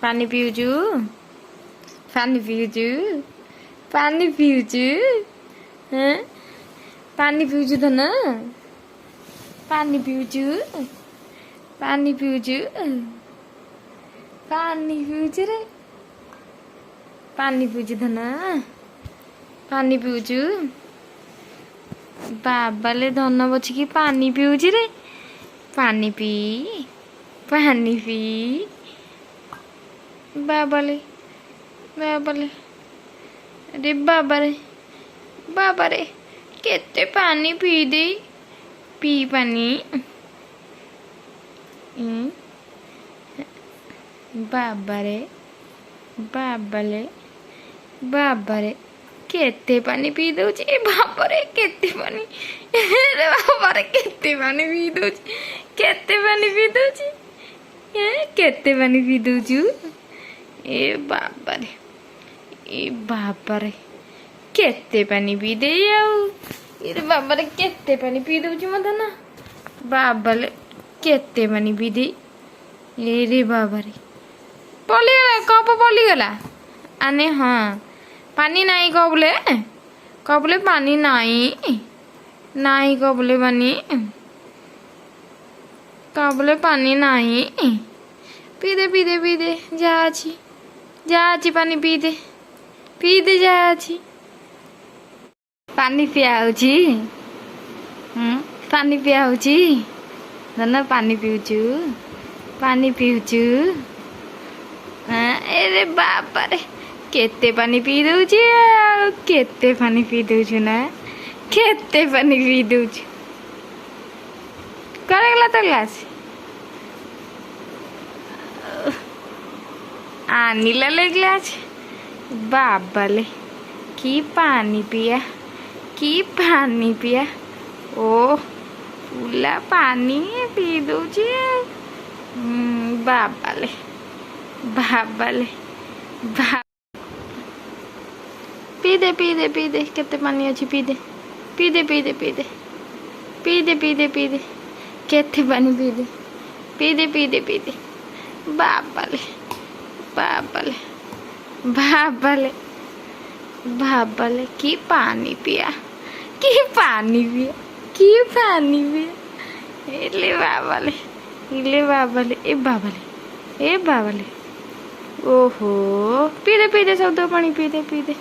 ପାଣି ପିଉଛୁ? ପାଣି ପିଉଛୁ? ପାଣି ପିଉଛୁ? ହଁ, ପାଣି ପିଉଛୁ ଧନ? ପାଣି ପିଉଛୁ? ପାଣି ପିଉଛୁ? ପାଣି ପିଉଛୁ ରେ? ପାଣି ପିଉଛୁ ଧନ? ପାଣି ପିଉଛୁ? ବାବାଲେ, ଧନ ବସିକି ପାଣି ପିଉଛି ରେ। ପାଣି ପିଇ, ପାଣି ପିଇ। ବାବାଲେ, ବାବାଲେ ରେ, ବାବାରେ, ବାବାରେ, କେତେ ପାଣି ପିଇଦେଇ। ପିଇ ପାଣି। ବାବାରେ, ବାବାଲେ, ବାବାରେ, କେତେ ପାଣି ପିଇ ଦଉଛି। ଏ ବାବାରେ, କେତେ ପାଣି ରେ! ବାବାରେ, କେତେ ପାଣି ପିଇ ଦଉଛି! କେତେ ପାଣି ପିଇ ଦଉଛି! ଏ କେତେ ପାଣି ପିଇ ଦଉଛୁ! ଏ ବାବାରେ, ଏ ବାବାରେ, କେତେ ପାଣି ପିଇ ଦେଇ ଆଉ। ଏ ବାବାରେ, କେତେ ପାଣି ପିଇ ଦଉଛି ମୋ ଧନ! ବାବାଲେ, କେତେ ପାଣି ପିଇ ଦେଇ। ଏରେ ବାବାରେ, ପଲିଗଲା କପ, ପଲିଗଲା। ଆନେ ହଁ, ପାଣି ନାହିଁ କବୁଲେ, କବୁଲେ ପାଣି ନାହିଁ, ନାହିଁ କବୁଲେ, ପାଣି କବୁଲେ, ପାଣି ନାହିଁ। ପିଇଦେ, ପିଇଦେ, ପିଇଦେ, ଯାହା ଅଛି, ଯାହା ଅଛି ପାଣି ପିଇଦେ, ପିଇଦେ ଯାହା ଅଛି। ପାଣି ପିଆ ହଉଛି। ପାଣି ପିଆ ହଉଛି ଧନ? ପାଣି ପିଉଛୁ? ପାଣି ପିଉଛୁ? ଏରେ ବାବାରେ, କେତେ ପାଣି ପିଇ ଦଉଛି ଆଉ। କେତେ ପାଣି ପିଇ ଦଉଛୁ ନା? କେତେ ପାଣି ପିଇ ଦଉଛୁ! କୁଆଡ଼େ ଗଲା ତୋ ଗ୍ଲାସ? ଆଣିଲା ଲେ ଗ୍ଲାସ। ବାବାଲେ, କି ପାଣି ପିଆ, କି ପାଣି ପିଆ! ଓ ପୁଲା ପାଣି ପିଇ ଦଉଛି। ବାବାଲେ, ବାବାଲେ, ବା ପିଇଦେ, ପିଇଦେ, ପିଇଦେ। କେତେ ପାଣି ଅଛି ପିଇଦେ, ପିଇଦେ, ପିଇଦେ, ପିଇଦେ, ପିଇଦେ, ପିଇଦେ, ପିଇଦେ। କେତେ ପାଣି ପିଇଦେ, ପିଇଦେ, ପିଇଦେ, ପିଇଦେ। ବାବାଲେ, ବାବାଲେ, ବାବାଲେ, ବାବାଲେ, କି ପାଣି ପିଆ, କି ପାଣି ପିଆ, କି ପାଣି ପିଆ! ଇଲେ ବାବାଲେ, ଇଲେ ବାବାଲେ, ଏ ବାବାଲେ, ଏ ବାବାଲେ। ଓହୋ, ପିଇଦେ, ପିଇଦେ, ସବୁ ପାଣି ପିଇଦେ, ପିଇଦେ।